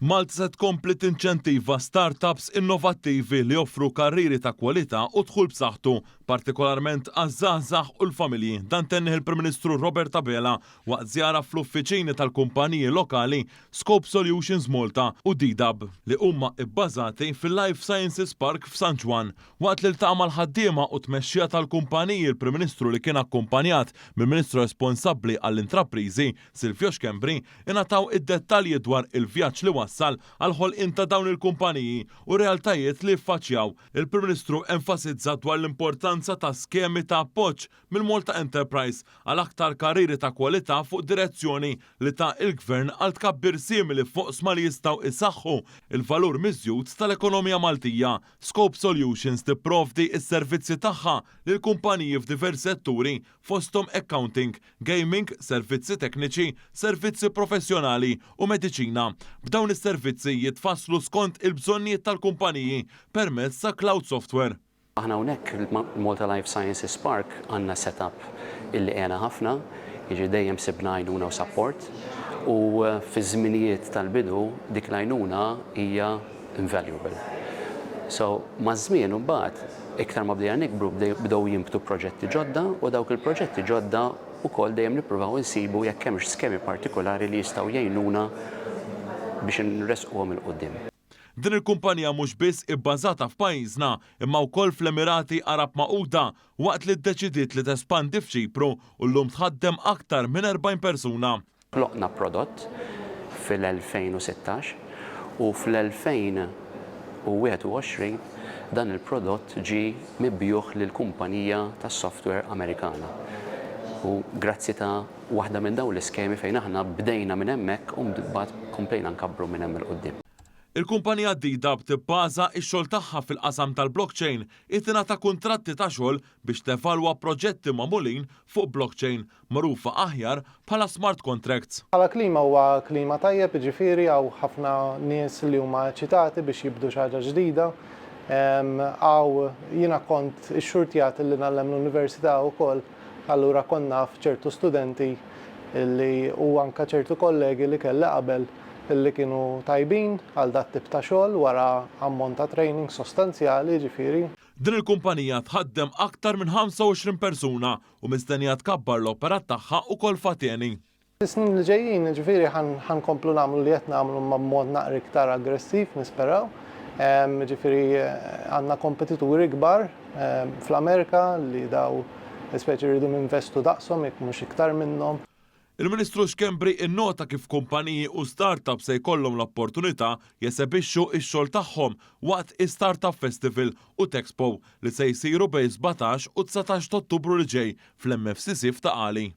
Malta se tkompli tinċentiva startups innovattivi li joffru karrieri ta' kwalità u dħul b'saħħtu, partikolarment għaż-żgħażagħ u l-familji. Dan tennih il-Prim Ministru Robert Abela waqt żjara fl-uffiċini tal-kumpaniji lokali Scope Solutions Malta u DDAB, li huma bbażati fil-Life Sciences Park f'San Ġwann. Waqt li ltaqa' mal-ħaddiema u t-tmexxija tal-kumpaniji, il-Prim Ministru li kien akkumpanjat mill-Ministru responsabbli għall-Intrapriżi, Silvio Schembri, ingħataw id-dettalji dwar il-vjaġġ li wassal għall-ħolqien ta' dawn il-kumpaniji u r-realtajiet li jiffaċċjaw. Il-Prim Ministru enfasizza dwar l-importanza ta' skemi ta' appoġġ mill-Malta Enterprise għal aktar karrieri ta' kwalità fuq direzzjoni li ta l-Gvern għal tkabbir simili f'oqsma li jistgħu jsaħħu l-valur miżjud tal-ekonomija Maltija. Scope Solutions tipprovdi s-servizzi tagħha lil kumpaniji f'diversi setturi fosthom accounting, gaming, servizzi tekniċi, servizzi professjonali u mediċina. B'dawn is-servizzi jitfasslu skont il-bżonnijiet tal-kumpaniji permezz ta' cloud software. Aħna hawnhekk il-Malta Life Sciences Park għandna set-up illi għena ħafna, jiġifieri dejjem sibna għajnuna u support u fiż-żminijiet tal-bidu dik l-għajnuna hija invaluable. So maż-żmien imbagħad iktar ma bdejna nikbru bdew jinbtu proġetti ġodda u dawk il-proġetti ġodda wkoll dejjem nippruvaw insibu jekk hemmx skemi partikolari li jistgħu jgħinuna biex inressquhom 'il quddiem. Din il-kumpanija mhux biss ibbażata f'pajjiżna imma wkoll fl-Emirati Għarab Magħquda waqt li ddeċidiet li tespandi f'Ċipru u llum tħaddem aktar minn 40 persuna. Ħloqna prodott fil-2016 u fl-2021 dan il-prodott ġie mibjugħ lil kumpanija tas-software Amerikana. U grazzi ta' waħda minn dawn l-iskemi fejn aħna bdejna minn hemmhekk u mbagħad komplejna nkabbru minn hemm 'il quddiem. Il-kumpanija DDAB tibbaża x-xogħol tagħha fil-qasam tal-blockchain hi tingħata kuntratti ta' xogħol biex tevalwa proġetti magħmulin fuq blockchain, magħrufa aħjar bħala smart contracts. Bħala klima huwa klima tajjeb, jiġifieri hawn ħafna nies li huma eċitati biex jibdu xi ħaġa ġdida. Hawn jiena kont ixxurtjat li ngħallem l-università wkoll, allura kont naf ċertu studenti li u anke ċertu kollegi li kelli qabel li kienu tajbin għal dat-tip ta' xogħol wara ammont ta' training sostanzjali, jiġifieri. Din il-kumpanija tħaddem aktar minn 25 persuna u mistennija tkabbar l-operat tagħha ukoll f'Ateni. Fis-snin li ġejjin, jiġifieri ħa nkomplu nagħmlu li qed nagħmlu imma b'mod naqra iktar aggressiv nisperaw. Jiġifieri għandna kompetituri kbar fl-Amerika li daw speċi rridu ninvestu daqshom jekk mhux iktar minnhom. Il-Ministru Schembri innota kif kumpaniji u startups se jkollhom l-opportunità jesebixxu x-xogħol tagħhom waqt is-Startup Festival u Techspo li se jsiru bejn 17 u 19 t'Ottubru li ġej fl-MFCC f'Ta' Qali.